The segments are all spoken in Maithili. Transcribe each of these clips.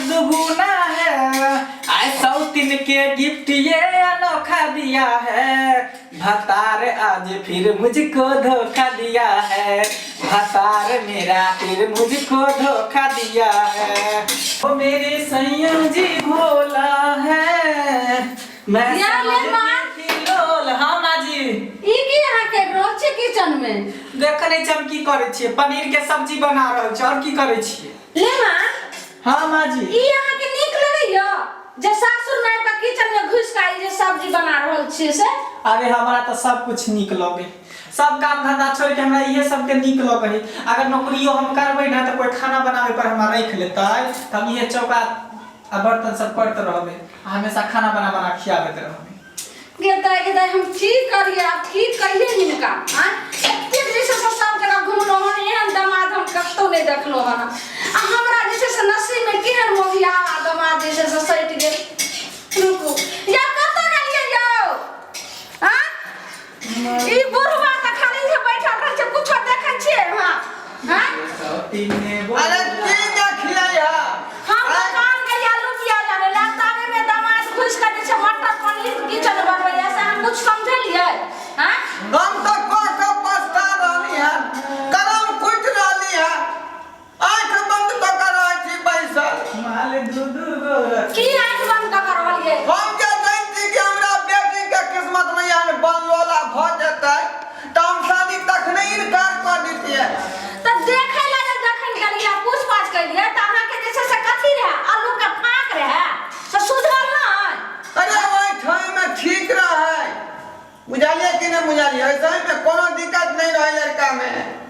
दुगुना है, आय सौतीन के गिफ्ट ये अनोखा दिया है। भतार आज फिर मुझको धोखा दिया है, भतार मेरा फिर मुझको धोखा दिया है। ओ मेरे सैया जी भोला है, मैं या ले समझ माँ। गई थी लोल। हाँ माँ जी। ई की अहाँ के रहल छै किचन में? देख नै छी हम की करै छियै, पनीर के सब्जी बना रहल छी और की करै छियै। ले माँ। हाँ माँ जी। ई अहाँ के नीक लगैया जे सासुर में आबि कऽ किचन में घुसि कऽ ई जे सब्जी बना रहल छियै से? अरे हमरा तऽ सब कुछ नीक लगे, सब काम धंधा छोड़ के हमरा इहे सब के नीक लगे है। अगर नौकरियो हम करबै ना तऽ कोई खाना बनावे पर हमरा राखि लेतै तऽ हम इहे चौका आ बर्तन सब करते रहबै आ हमेशा खाना बना बना खियाबैत रहबै। गे दाइ, गे दाइ, हम की करियै आब, की कहियै हिनका? आँय, एतेक जे छै से सब जगह घुमलहुँ हन, एहन दमाद हम कतहु नहि देखलहुँ हन। आ हमरा जे छै से नसीबमे केहन मोगियावा दमाद जे छै से सटि गेल। रुकू या, कतऽ गेलियै यौ? आँय, ई बुढ़वा तऽ खाली जे बैठल रहै छै, कुछो देखै छियै अहाँ? आँय, अरे की देखियै है? हम दुकान गेलियै आलू प्याज आनै लए, ताबे में दामाद घुसि कऽ जे छै मटर पनीर किचन बनबैया, से अहाँ कुछ समझलियै? आँय, हम तऽ कह कऽ पछता रहली है, करम कुटि रहली है, आँखि बंद कऽ कऽ रहै छी बैसल। माल दू दू गो रख। की आँखि बंद कऽ कऽ रहलियै? हम जे जानि छी कि हमरा बेटी के किस्मत में एहन बनलोला भऽ जेतै तऽ हम शादी तखने इनकार कऽ दितियै। तऽ देखै लए जे जखन गेलियै, पूछपाछ केलियै, तऽ अहाँके जे छै से कथी रहै? आलू के फाँक रहै से सुधरल नहि? अरे ओहि ठाम में ठीक रहै, बुझलियै कि नहि बुझलियै? ऐसे में कोनो दिक्कत नहि रहै लड़का में।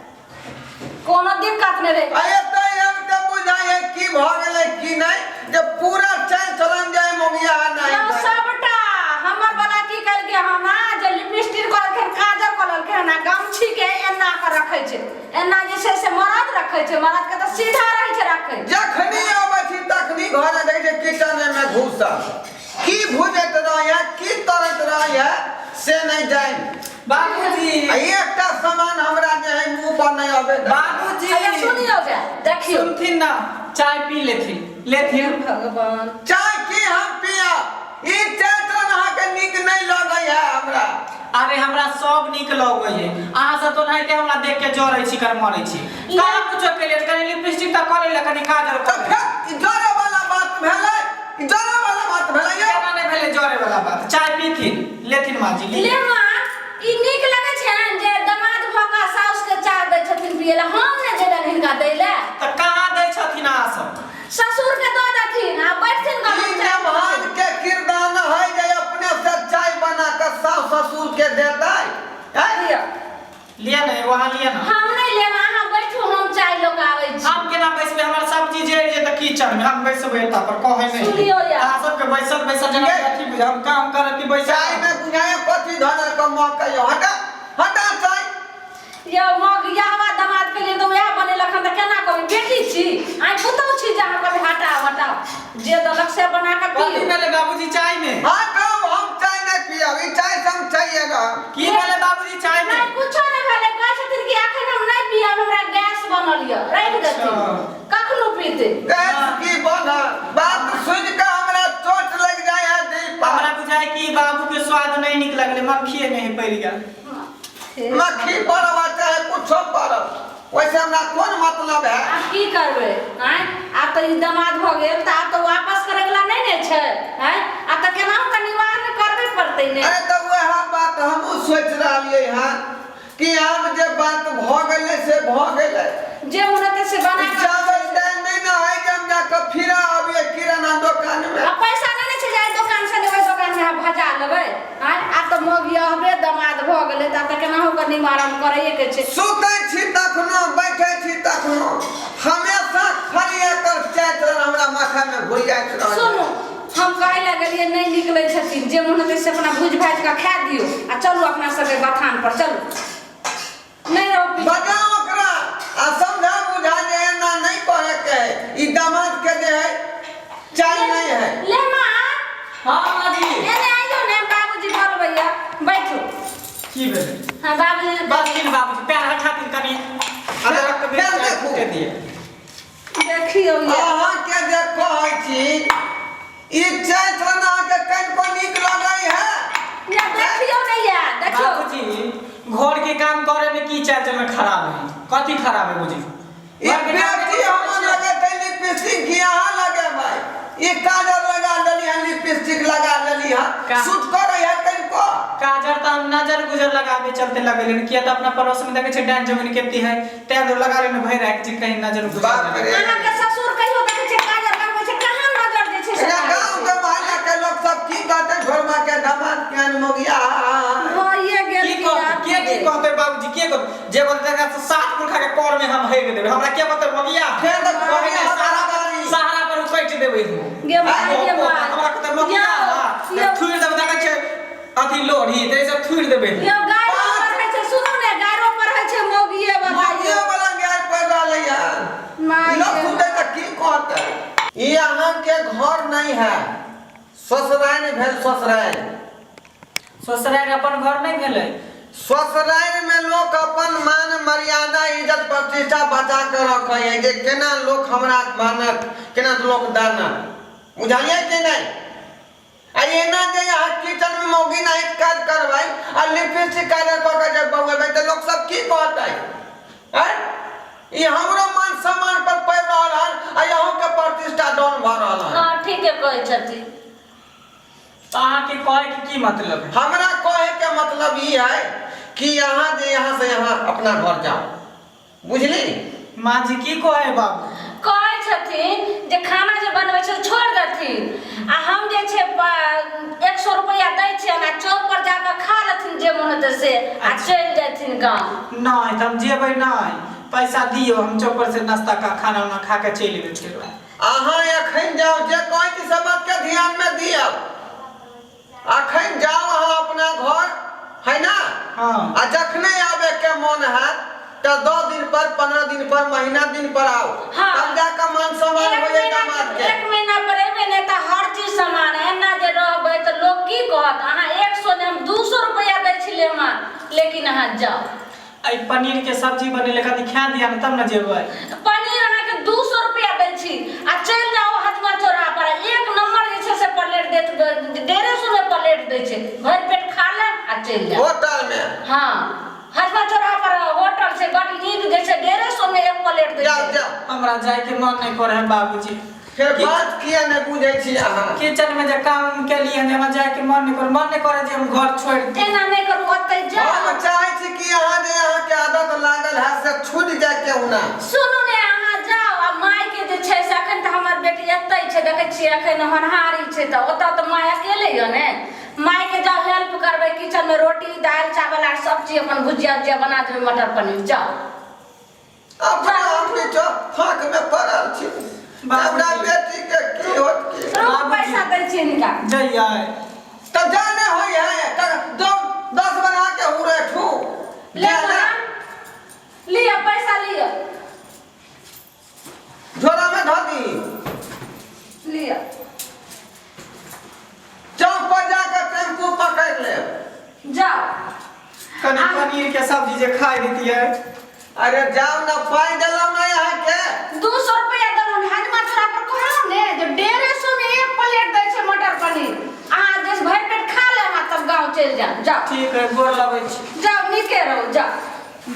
कोनो दिक्कत नहि रहै। आ एतऽ आबि कऽ बुझाइ है की भऽ गेलै की नहि, जे पूरा चालि चलन जाय मोगिया नहि। यौ सबटा हमर वाला की केलकै हन आ, जे लिपस्टिक कऽ लेलकै, काजर कऽ लेलकै हन, आ गमछी के एना कऽ रखै छै, एना जे छै से मरद रखै छै, मरद के तऽ सीधा रहै छै रखै। जखनी अबै छी तखनी घर देखै छै किचन में घुसल की भुजैत रहै, की तरैत रहै से नहि जानि। बाबूजी। आ एकटा सामान हमरा जे है मुंह पर नहि अबै। बाबूजी। अच्छा सुनियौ गे, देखियौ। सुनथिन ना, चाय पी लेथिन, लेथिन। भगवान। चाय की हम पिया, ई चाय तो अहाँके नीक नहि लगै है हमरा। अरे हमरा सब नीक लगै है, अहाँ सब तो ओनाहिते हमरा देख के जरै छी कर मरै छी। कहाँ कुछो के लिए कनि लिपस्टिक तऽ कऽ ले, कनि काजल तऽ कऽ ले। फेर ई जरे वाला बात भेलै, ई जरे वाला बात भेलै यौ। केना नहि भेलै जरे वाला बात? चाय पीथिन, लेथिन माँ जी। ले माँ, ई नीक लगै छनि जे दमाद भऽ कऽ साउस के चाय दै छथिन पियै लए, हम नहि जेबनि हिनका दै लए। तऽ कहाँ दै छथिन अहाँ सब? ससुर के दऽ देथिन आ बैठथिन ई गरम चाय नमहान के किरदान है जे अपने से चाय बना के सास ससुर के देतै? हैं? लिअ। लिअ ने, वहाँ लिअ ने। हम नहि लेब, अहाँ बैठू, हम चाय लऽ कऽ आबै छी। हम केना बैसबै? हमर सब्जी जरि जेतै किचन में, हम बैसबै एतऽ पर कहै नहि। सुनियौ यार। अहाँ सबके बैसल बैसल जेना ये। अथी बुझाय, हम काम करब कि बैसल? चाय में बुझाय कथी धरल के मौका यौ, हटा हटा चाय। यौ मग यहवा दमाद के लिए तऽ वएह बनेलक हन तऽ केना कहबै? बेटी छी आइ पुतहु छी जे अहाँ कहबै हटाओ हटाओ, जे देलक से बना कऽ कथी पियौ। भेलै बाबूजी चाय में? हटाओ, हम चाय नहि पियब, ई चाय से हम चाहिए रहब। की भेलै बाबूजी चाय में? नहि कुछो नहि भेलै, कहै छथिन कि एखन हम नहि पियब, हमरा गैस बनल यऽ, राखि देथिन, कखनो पीतै। गैस की बनल बात सुनि कऽ हमरा चोट लागि जाइ है दिल पर। हमरा बुझाय कि बाबू के स्वाद नहीं नीक लगलै, मक्खिए नहीं पड़ि गेल। मक्खी पड़ब आ चाहे कुछो पड़ब, वैसे हमरा कोन मतलब है। आब की करबै? आँय, आब तऽ ई दमाद भऽ गेल तऽ आब तऽ वापस करे वला नहि ने छै। आँय, आब तऽ केनाहु कऽ निवारण करबे पड़तै ने। अरे तऽ वएह बात हमहूँ सोचि रहलियै हँ कि आब जे बात भऽ गेलै से भऽ गेलै, जे मन हेतै से बना ई कऽ। चावल दालि नहि ने है जे हम जाकऽ फिरा अबियै किराना दोकानमे। आ पैसा नहि ने छै जे एहि दोकान से लेबै, दोकान से अहाँ भजा लेबै। आँय, आब तऽ मौगियहबे दमाद भऽ गेलै तऽ आब तऽ केनाहु कऽ निवारण करैए के छै। सुतै छी तखनो, बैठै छी तखनो, हमेशा खाली एकर चारि हमरा माथामे घुरि जाइत रहैए। सुनू, हम कहै लए गेलियै नहि निकलै छथिन, जे मोन हेतै से अपना भूजि भाजि कऽ खाए दियौ आ चलू अपना सबके बथान पर चलू। नहि रहू पीछे। बजाओ ओकरा आ समझा बुझा जे एना नहि करे के है, ई दामाद के जे है चाल नहीं है। ले माँ। हाँ माँ जी। एने आइयो ने, बाबूजी बोलबैया, बैठू। की भेलै? हाँ बाबूजी। बस बाबूजी पैर हटा दिन कनि अदरक के फेर मिरचाइ देखू। फूटे दिए। देखियौ ये। अहाँ के जे कहै छी। कथी खराब है बुझी? ई बेटी हमर लगे ते लिपस्टिक की अहाँ लगे भाई। ई काजर लगा लेली हन, लिपस्टिक लगा लेली हन, सूट करे है तनिको। काजर तऽ हम नजर गुजर लगाबे चलते लगेले, किया तऽ अपना पड़ोस में देखे छै डाइन जोगिन केती है, तैं दुआरे लगा लेने भरि राति जे कहीं नजर गुजर बाप ना रे। लगे। अहाँके ससुर कहियो देखै छै काजर लगबै छै? कहाँ नजर दै छै से एकरा लागै गाँव छै? के मोहल्ला के लोग सब की कहते, घरमा के दामाद के अनमोगिया। भइए गेल। की कहते? के की कहते बाबूजी? के कहते? जे बोलते तकरा से सात पुरखा के कर में हम हेग देबै। हमरा के कहते मगिया? फेर तऽ कहै नहि, मगिया सहारा पर गाड़ी। सहारा पर उकटि देबै हम। गे माय, गे माय। हमरा कहते मगिया। यौ, यौ। थुरि देबै, देखै छै अथी लोढ़ी तऽ ई सब थुरि देबै। यौ, गायरो पर होइ छै, सुनू ने, गायरो पर होइ छै मौगिए वाला। मौगियो वाला गाय पड़ रहलै हन। माय लोग गे। सुनते तऽ की कहते? ई अहाँ के घर नहीं है, ससुराइन भेल ससुराइन। ससुरारि अपन घर नहि भेलै? ससुरारि में लोक अपन मान मर्यादा इज्जत प्रतिष्ठा बचा के रखे है जे केना लोक हमरा मानत, केना लोक दानत, बुझलियै कि नहीं? आ एना जे अहाँ किचन में मौगी नहीं काज करबै आ लिपस्टिक काजर कऽ के जे बौएबै तऽ लोक सब की कहतै? आँय, ई हमरो मान सम्मान पर पड़ि रहल हन आ अहूँ के प्रतिष्ठा डाउन भऽ रहल हन। हँ, ठीके कहै छथिन। तऽ अहाँके कहैके की मतलब है? हमरा कहे के मतलब ई है कि यहाँ जे यहाँ से यहाँ अपना घर जाओ, बुझली? माँ जी की कहै बाबू? कहै छथिन जे खाना जे बनबै छै छोड़ि देथिन आ हम जे छै 100 रुपैआ दै छियनि आ चौक पर जाकऽ खा लेथिन जे मोन हेतै से आ चलि जेथिन गाँव। नहि तऽ हम जेबै नहि, पैसा दियौ, हम चौक पर से नाश्ता का खाना उना खा के चलि एबै फेरो। अहाँ एखन जाउ, जे कहै छी से बात के ध्यान में दियौ। अखन जाउ अहाँ अपना घर, है ना? हाँ। आ जखने आबे के मन हैत तऽ 10 दिन पर, 15 दिन पर, महीना दिन पर आउ। हाँ। तब जाके मान सम्मान एक हो जाए महीना दामाद के। एक महीना पर एबै नहि तऽ हर चीज सामान एना जे रहबै तऽ लोक की कहत? अहाँ 100 नहि, हम 200 रुपैआ दै छी लेमा, लेकिन अहाँ जाउ। एहि पनीर के सब्जी बनेले कथी खा दिया ने तब ने जेबै। पनीर अहाँके 200 रुपैआ दै छी आ चलि जाउ हजमा चौराहा पर, एक नंबर जे छै से प्लेट देत, 150 मे प्लेट दै छै, भरि पेट खा लेब आ चलि जाउ। होटल में? हाँ, हजमा चौराहा पर होटल छै, बड नीक दै छै, 150 मे एक प्लेट दै जाउ छै। जाउ। हमरा जायके मन नहि करे है बाबूजी। फेर बात किया नहि बुझै छी अहाँ? किचन में जे काम केलियै हन, हमरा जायके मन नहि करे, मन नहि करे जे हम घर छोड़ि दी। एना नहि करू, ओतै जाउ। हम चाहै छी कि अहाँ जे अहाँके आदत लागल है से छूटि जाय केहुना। सुनू ने, अहाँ जाउ आ माय के जे छै से अखन तऽ हमर बेटी एतै छै, देखै छियै अखन होनहारी छै, तऽ ओतऽ तऽ माय अकेले यऽ ने, माय के जाउ हेल्प करबै किचन में, रोटी दालि चावल आर सब चीज अपन भुजिया उजिया बना देबै, मटर पनीर, जाउ। अपना हम बीचो फाँक में पड़ल छी, हमरा बेटी के की होत की? रुक, पैसा दै छी हिनका। जइयै। तब जाने होई है तब दो 10 बना के हुरेठू। ले लिअ पैसा लिअ। झोला में धऽ दी। लिअ। चौक पर जाकर टेम्पू पकड़ लेब। जाओ। कनि पनीर के सब्जी जे खाइ दितियै। अरे जाओ ना, पाई देलहुँ ना यहाँ के। 200 रुपया देलहुँ हजमा चौरा पर, कहलहुँ ने जे 150 में एक प्लेट दै छै मटर पनीर, अहाँ जे भरि पेट खा लेब आ तब गाँव चलि जायब, जाओ। ठीक है, गोर लगै छी। जाओ, नीके रहू, जाओ।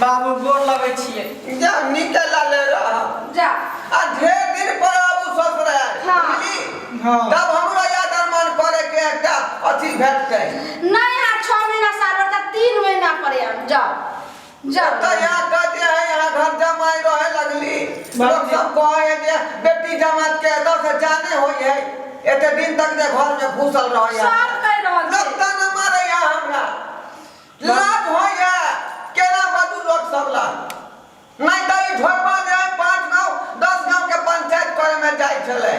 बाबू, गोर लगै छियै। जाओ, नीके लाले रह। जाओ। आ ढेर दिन पर आबू ससुराल। हाँ। बुझली? हाँ। तब हमरो याद अरमान करे के एकटा अथी भेटतै। नहीं, यहाँ 6 महीना साल भर तक 3 महीना पर आयब, जाओ जाओ। तऽ यहाँ कहते है यहाँ घर जमाई रहे लगली, लोग सब कहे है जे बेटी जमात के एतऽ से जाने होई है, एते दिन तक जे घर में घुसल रहे है। सब कहि रहल लोग छै। ताना मारे है, हमरा लाज होई है, केना बाजू लोग सब ला? नहीं तऽ ई ढोरबा जे है 5 गाँव 10 गाँव के पंचायत करे में जाइ छलै,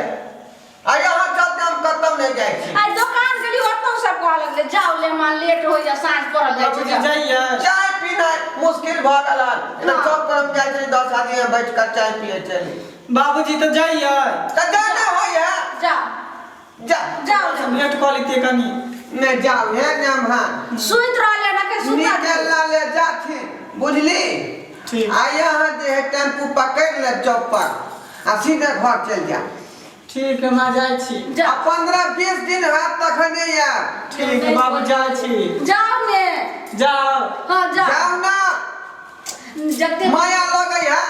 आ यहाँ चलते हम कतौ नहीं जाइ छी। आइ दोकान गेली, ओतौ सब कहऽ लगलै जाओ ले माँ, लेट होइया, साँझ पड़ल जाइ छै। बाबूजी जाओ। जइयै। चाय पीनाइ मुश्किल भऽ गेल हन। एना हाँ। चौक पर हम जाइ छली, 10 आदमी में बैठ कर चाय पिए छली। बाबूजी तऽ जइयै। तऽ जाने होई है। जाओ। जा। जाओ ले। लेट कऽ लेतियै कनि। नहीं जाओ हे नाम हाँ। सुति रहलै ना के सुता निकल दियौ। ले जाथिन, बुझली? ठीक। आ यहाँ जे है टेम्पू पकड़ ले चौक पर आ सीधे घर चलि जा। ठीक है माँ, जाइ छी। जाओ। आ 15-20 दिन हैत तखने आयब। ठीक है बाबू, जाइ छी। जाओ ने। जाओ। हाँ जाओ। जाओ ना। जते माया लगै है।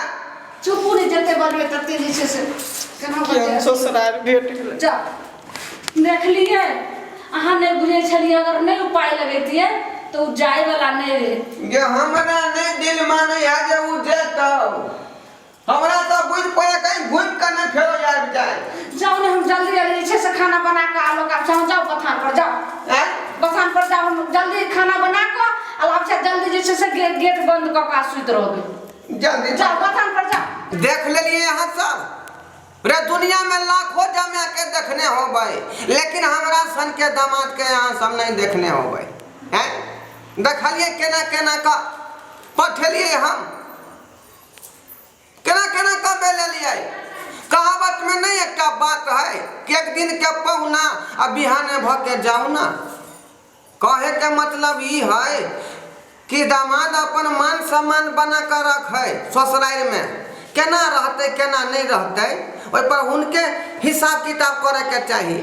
चुपू नहि, जते बजबै तते जे छै से केना बजै। ससुराल भेट गेलै। जा देखलियै, अहाँ नहि बुझै छलियै, अगर नहि उपाय लगैतियै तऽ ओ जायवला नहि रहै। जे हमरा नहि दिल मानै है जे उ जेतौ, हमरा तऽ बुझि पड़े कहीं घुमि कऽ नहि फेरो आबि जाय। जाउ ने, हम जल्दी जल्दी जे छै से खाना बना कऽ आलोक आब जाउ, जाउ बथान पर जाउ। आँय? बथान पर जाउ, हम जल्दी खाना बना कऽ आब छै जल्दी जे छै से गेट गेट बंद कऽ कऽ आ सुति रहबै। जल्दी जाउ बथान पर जाउ। देख लेलियै अहाँ सब रे, दुनिया में लाखों जमा के देखने होबै, लेकिन हमरा सन के दामाद के अहाँ सब नहीं देखने होबै। हैं देखलियै केना केना का पठेलियै हम, केना केना कऽ बेलेलियै। कहावत में नहीं एकटा बात है कि एक दिन के पहुना आ बिहाने भ के जाऊ ना। कहे के मतलब ई है कि दामाद अपन मान सम्मान बना कर रखे, ससुराल में केना रहते केना नहीं रहते ओहि पर हुनके हिसाब किताब करे के चाही।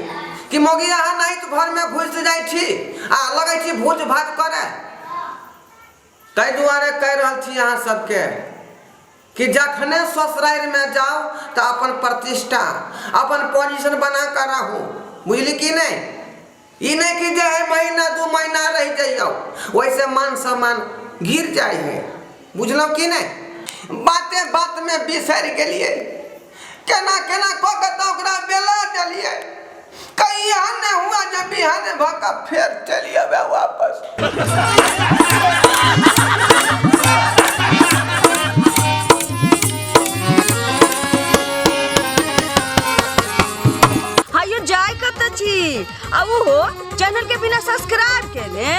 कि मौगी अहाँ नहीं तो घर में घुस जाइ छी आ लगै छी भोज भात करे। ताहि दुआरे कहि रहल छी अहाँ सबके कि जखने ससुरारिमे जाउ तऽ अपन प्रतिष्ठा अपन पोजिशन बना कऽ रहू, बुझली कि नहि? ई नहि कि जे है महीना 2 महीना रहि जइयौ, ओहिसँ मान सम्मान गिर जाइ है, बुझलहुँ कि नहि? बाते बातमे बिसरि गेलियै, केना केना कऽ कऽ तऽ ओकरा बेला देलियै, कहीं एहन नहि हुआ जे बिहाने भऽ कऽ फेर चलि अबै वापस। हायो जाय कत छी आ उहो चैनल के बिना सब्सक्राइब केने।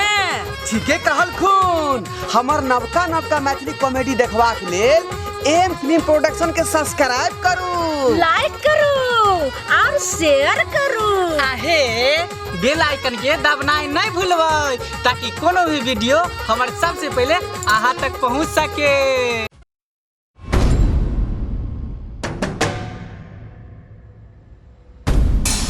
ठीके कहलखुन, हमर नवका नवका मैथिली कॉमेडी देखबाक लेल एम फिल्म प्रोडक्शन के सब्सक्राइब करू, लाइक करू और शेयर करू। आहे बेल आइकन के दबनाइ नहीं भूलबै ताकि कोनो भी वीडियो हमर सबसे पहले अहाँ तक पहुँच सके।